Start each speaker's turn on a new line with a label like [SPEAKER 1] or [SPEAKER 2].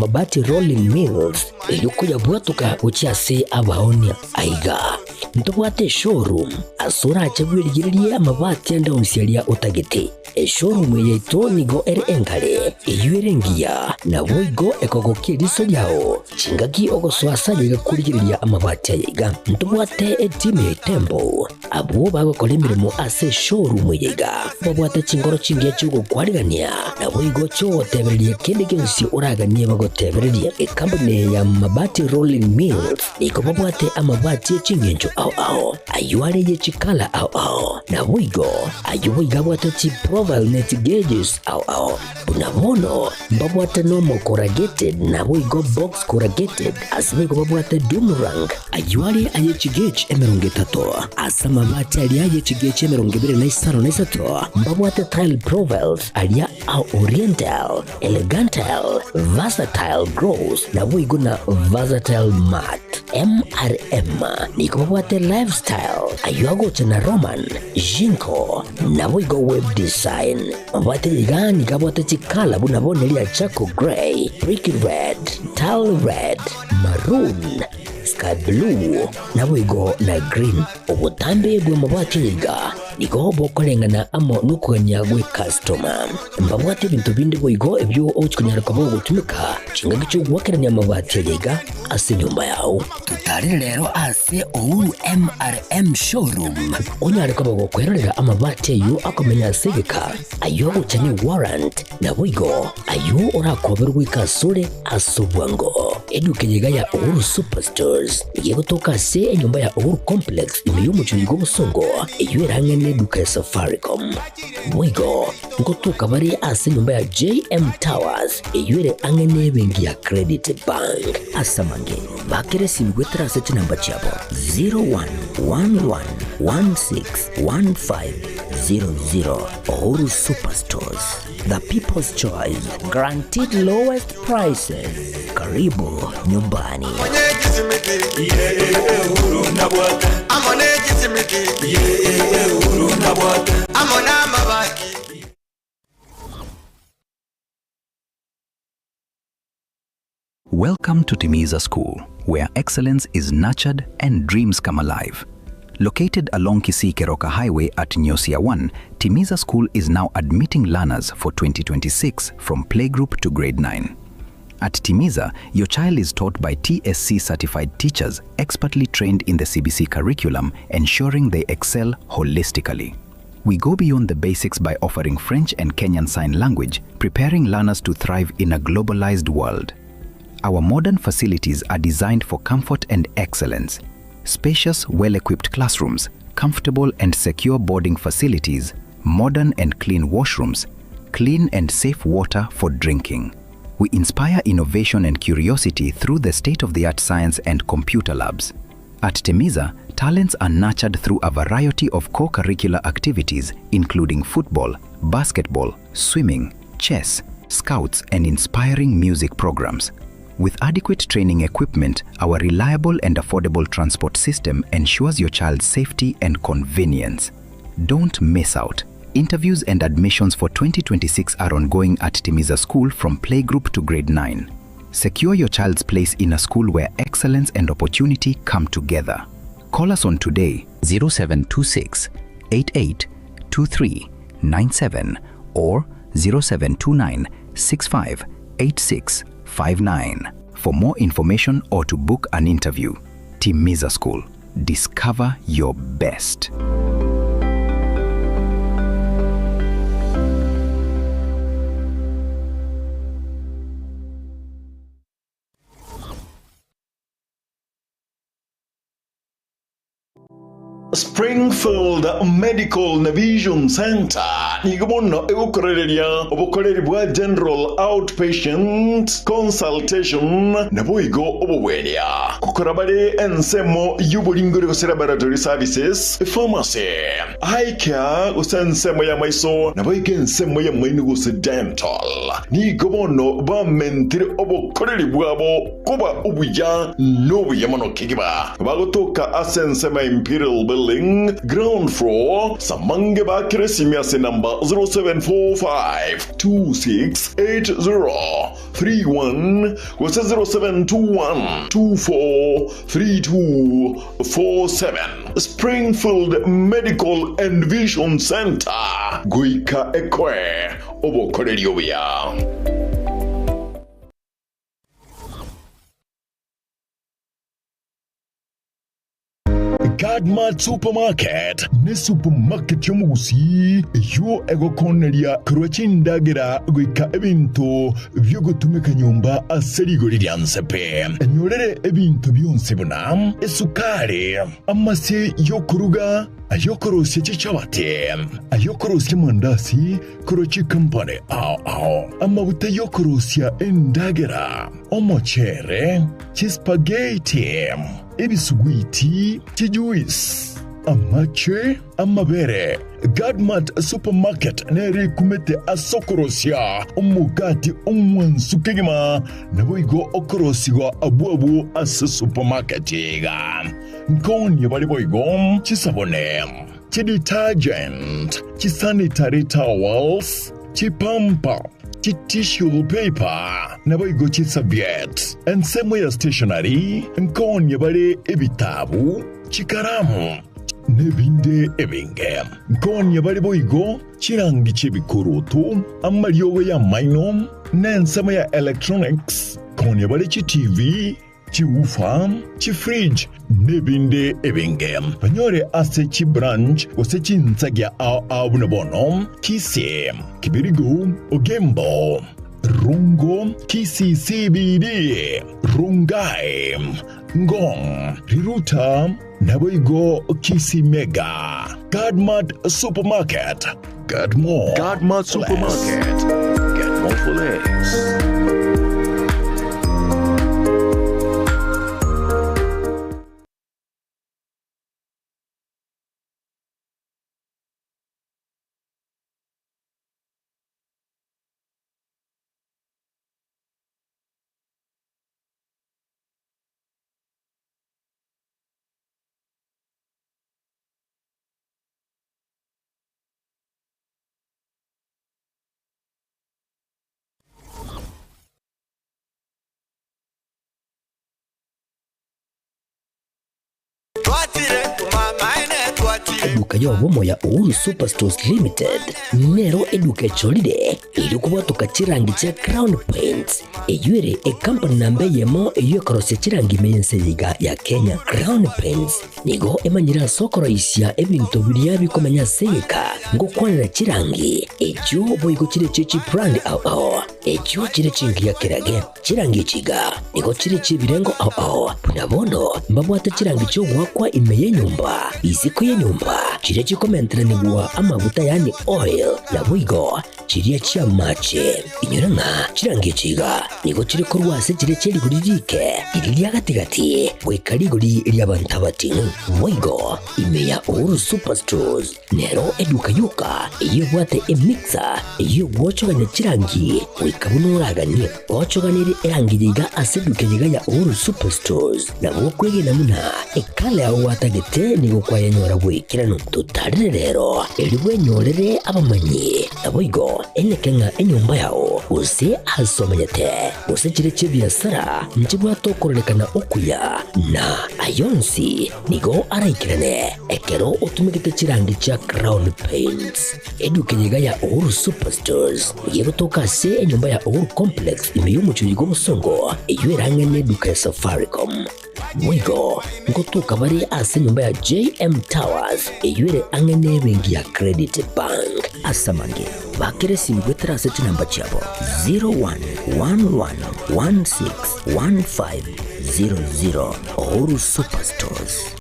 [SPEAKER 1] Mabati Rolling Mills erio koyabwatoka gochia ase abaonia. Aiga ntobwate eshowroom ase orache bwerigererie amabati ande onsi aria otagete. Eshowroom eye yaito nigo ere engare, eyio ere engiya, naboigo ekogokia eriso riao chingaki ogosoa ase aye iga korigereria amabati aya iga. Ntobwate etimu ya Itembo Abwo bagokora emeremo ase eshowroom eye iga babwate chinkoro chingiya chi'ogokwarigania, naboigo chi'ogotebereria kende gionsi oraganie bagotebererie. Ekampuni eye ya Mabati Rolling Mills nigo babwate amabati e chingencho ao ao, ayio are ye chikala ao ao, naboigo ayio boigo abwate chiprofile ne chigeges ao ao. Buna bono mbabwate normal corrugated naboigo box corrugated, ase boigo babwate doom rank, ayio are aye chigauge 30, ase amabati aria aye chigauge 23 mbabwate tile profiles aria a oriental, elegantile, versatile gloss naboigo na versatile matte. MRM nigo babwate lifestyle, ayio agocha na Roman, Jinko, naboigo web design. Mabwate iga nigo abwate chikala buna bono eria charcoal grey, brick red, tile red, maroon, sky blue, naboigo na green. Obotambe bw'amabwate aya iga nigo bokoreng'ana amo nokogania gw'ekastoma. Mbabwate ebinto binde boigo ebio ogochi konyara koba ogotumeka chingaki chi'ogoakerania amabati aya iga ase enyomba yao. Totarere rero ase Uhuru MRM Showroom onyare koba gokwerorera amabati ayio akomenya ase egeka, ayio agocha ne warrant, naboigo ayio orakoberwe goika asore ase obwango. Eduka eye iga ya Uhuru Superstores nigo egotoka ase enyomba ya Uhuru Complex ime y'omochie oiga obosongo, eyio ere ang'e neduka ya Safaricom. Boigo ngotoka bare ase enyomba ya JM Towers eyio ere ang'e nebenki ya Credit Bank. Ase amange, bakera esimi goetera ase chinamba chiabo 0111161500. Uhuru Superstores, the people's choice, guaranteed lowest prices. Karibu nyumbani.
[SPEAKER 2] Welcome to Timiza School, where excellence is nurtured and dreams come alive. Located along Kisii Keroka Highway at Nyosia 1, Timiza School is now admitting learners for 2026 from playgroup to grade 9. At Timiza, your child is taught by TSC certified teachers expertly trained in the CBC curriculum, ensuring they excel holistically. We go beyond the basics by offering French and Kenyan Sign Language, preparing learners to thrive in a globalized world. Our modern facilities are designed for comfort and excellence. Spacious, well equipped classrooms, comfortable and secure boarding facilities, modern and clean washrooms, clean and safe water for drinking. We inspire innovation and curiosity through the state of the art science and computer labs. At Temiza, talents are nurtured through a variety of co curricular activities, including football, basketball, swimming, chess, scouts, and inspiring music programs. With adequate training equipment, our reliable and affordable transport system ensures your child's safety and convenience. Don't miss out. Interviews and admissions for 2026 are ongoing at Timiza School from playgroup to grade 9. Secure your child's place in a school where excellence and opportunity come together. Call us on today 0726 88 23 97 or 0729 65 86 59 for more information or to book an interview. Timiza School. Discover your best.
[SPEAKER 3] Springfield Medical na Vision Centre nigo bono egokorereria obokoreri bwa General Outpatient Consultation naboigo obobweria. Gokora bare ensemo y'oboringori gose laboratory services, pharmacy, eye care gose ensemo y'amaiso naboigo ensemo y'amaino gose dental. Nigo bono bamentire obokoreri bwabo koba obuya nobuya mono kegima. Bagotoka ase ensemo ya Imperial Building. Building, ground floor, Samange bakire esimi ase namba 0745 2680 31 gose 0721 24 3247 Springfield Medical and Vision Centre, goika ekoe obokoreri obuya. Godmart Supermarket ne supermarket y'omogusii eyio egokooneria korwa chindagera goika ebinto bi'ogotumeka nyomba ase rigori ria nse pe. Enyorere ebinto bionsi buna esukari, amase y'okoruga, ay'okorosia chichabati, ay'okorosia amandasi korwa chikampani ao ao, amaguta y'okorosia endagera, omochere, chispageti, ebisuguiti, chijuice, amache, amabere. Godmart Supermarket nere ekumete ase okorosia omogati omwansu kegima, naboigo okorosigwa abwo abwo ase supermarket iga. Nkonie bare boigo chisabune, chidetergent, chisanitary towels, chipampa, chitissue paper, naboigo chiserviette. Ensemo ya stationery nkonie bare ebitabu, chikaramu, nebinde ebinge. Nkonie bare boigo chirangi chi'ebikoroto, amariogo y'amaino, na ensemo ya electronics, nkonie bare chiTV, chiwoofer, chifridge, nebinde ebinge. Banyore ase chibranch gose chinsagia ao ao buna bono, Kisii, Kibirigo, Ogembo, Rongo, Kisii CBD, Rongai, Ngong, Riruta, Naboigo Kisii Mega, Godmart Supermarket, get more
[SPEAKER 4] Godmart
[SPEAKER 3] for less.
[SPEAKER 4] Supermarket. Get more for less.
[SPEAKER 1] Eduka y'obomo ya Uhuru Superstores Limited nero eduka echorire erio kobwatoka chirangi chia Crown Paints eyio ere ekampani namba eyemo eyio ekorosia chirangi ime y'ense eye iga ya Kenya. Crown Paints nigo emanyire ase okoroisia ebinto biria bikomenya ase egeka ngokwanera chirangi echio boigo chire chie chibrand ao ao echio chire chingiya kerage. Chirangi echi iga nigo chire chi'ebirengo ao ao, buna bono mbabwate chirangi chi'ogoakwa ime y'enyomba, isiko y'enyomba, chiria chikomenteranigwa amaguta yaani oil, naboigo chiria chi'amache. Inyora ng'a chirangi echi iga nigo chire korwa ase chiria chie rigori rike, riria ria gati-gati, goika rigori ri'abanto abating'u. Boigo ime ya Uhuru Superstores Nero eduka yoka eyio ebwate emixer eyio egwochogania chirangi goika buna oraganie. Gochoganerie erangi yaiga ase eduka eyeiga ya Uhuru Superstores nabo okwegena buna ekala yao gwatagete nigo kwayenyora bw'ekeranu. Totarire rero erio bwenyorere abamanyi naboigo eneke ng'a enyomba yao gose ase omenyete gose chire chi'ebiasara nchibwate okororekana okuya na ayonsi Nigo araikerane ekero otumegete chirangi chia Crown Paints. Eduka eye iga ya Uhuru Superstores nigo egotoka ase enyomba ya Uhuru Complex ime y'omochie oyo bw'obosongo eyio erang'e neduka ya Safaricom. Boigo ngotoka bare ase enyomba ya JM Towers eyio ere ang'e nebenki ya Credit Bank. Ase amange, bakera esimi goetera ase chinamba chiabo 0111161500. Uhuru Superstores.